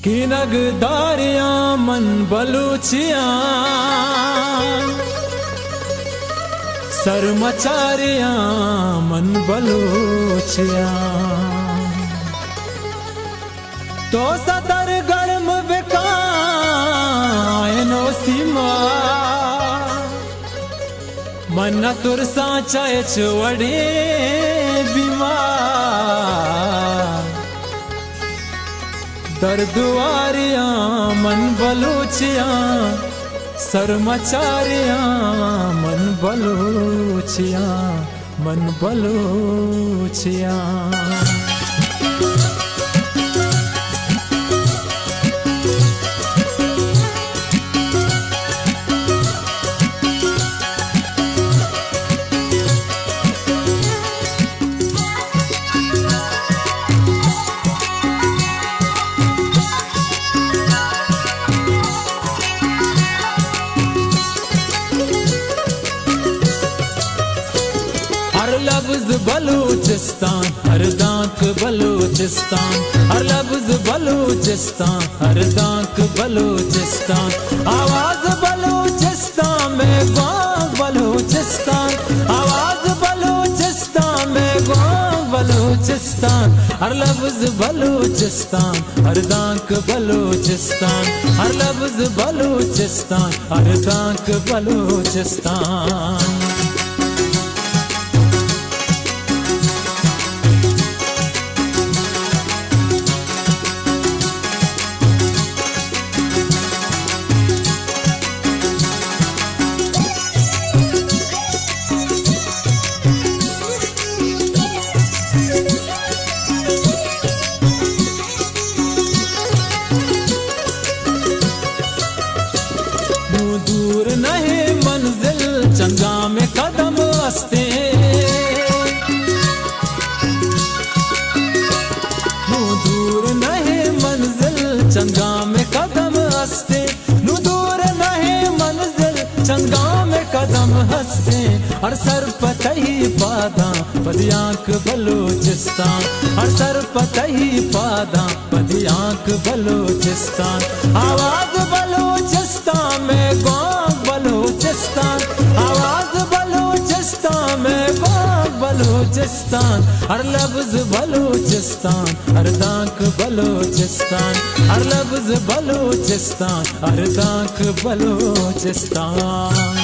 کینگ داریاں من بلوچیاں، سرمچاریاں من بلوچیاں۔ تو ستر گرم بکن اینو سیما، من نہ ترساں چہ ہچ وڑیں بیمار۔ دردواریاں من بلوچیاں، سرمچاریاں من بلوچیاں، من بلوچیاں۔ ہر لبز بلوچستان، ہر دانک بلوچستان، ہر لبز بلوچستان، ہر دانک بلوچستان، آواز بلوچستان میں گوانک بلوچستان، آواز بلوچستان میں گوانک بلوچستان، ہر لبز بلوچستان، ہر دانک بلوچستان، ہر لبز بلوچستان، ہر دانک بلوچستان۔ نوں دور نہ ایں منزل، چند گام قدم ہستیں۔ نوں دور نہ ایں منزل، چند گام قدم ہستیں۔ نوں دور نہ ایں منزل، چند گام قدم ہستیں۔ ہر سر پہ تئی پاداں، پدیانک بلوچستان۔ ہر سر پہ تئی پاداں، پدیانک بلوچستان۔ آواز بلوچستان میں گوانک بلوچستان، آواز بلوچستان میں گوانک بلوچستان۔ ہر لبز بلوچستان، ہر دانک بلوچستان، ہر لبز بلوچستان، ہر دانک بلوچستان۔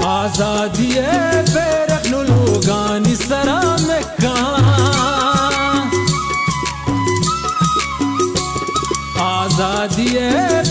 آزادی ءِ بیرک نوں لوگانی سرا مکاں۔ آزادی ءِ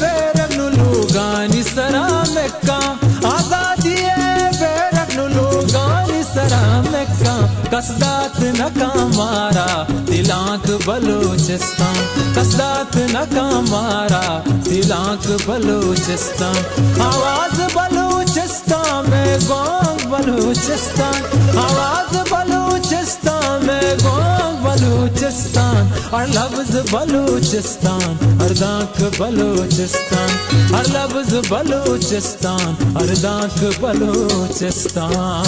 بیرک نوں لوگانی سرا مکاں۔ آزادی ءِ بیرک نوں لوگانی سرا مکاں۔ کس دات نکاں مارا دلانک بلوچستان، کس دات نکاں مارا دلانک بلوچستان۔ آواز بلوچستان میں گوانک بلوچستان، آواز بلوچستان میں گوانک بلوچستان۔ ہر لبز بلوچستان، ہر دانک بلوچستان، ہر لبز بلوچستان، ہر دانک بلوچستان۔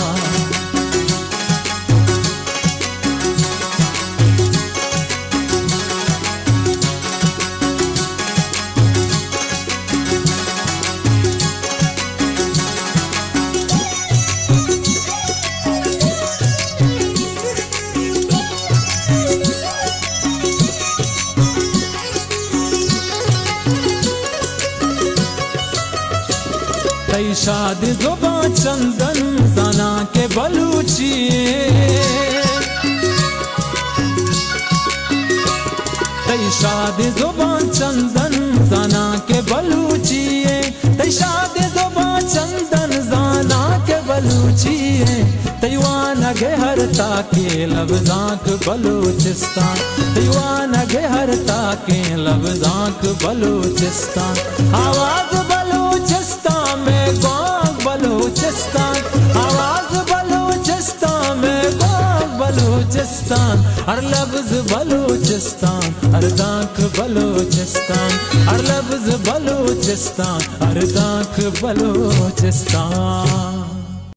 تئی شاد زبان چندن زاناں کہ بلوچی ایں۔ تئی شاد زبان چندن زاناں کہ بلوچی ایں۔ تئی شاد زبان چندن زاناں کہ بلوچی ایں۔ تئی وانگ ءِ ہر تاکے لبزانک بلوچستان۔ تئی وانگ ءِ ہر تاکے لبزانک بلوچستان۔ آواز ہر لبز بلوچستان، ہر دانک بلوچستان، ہر لبز بلوچستان، ہر دانک بلوچستان۔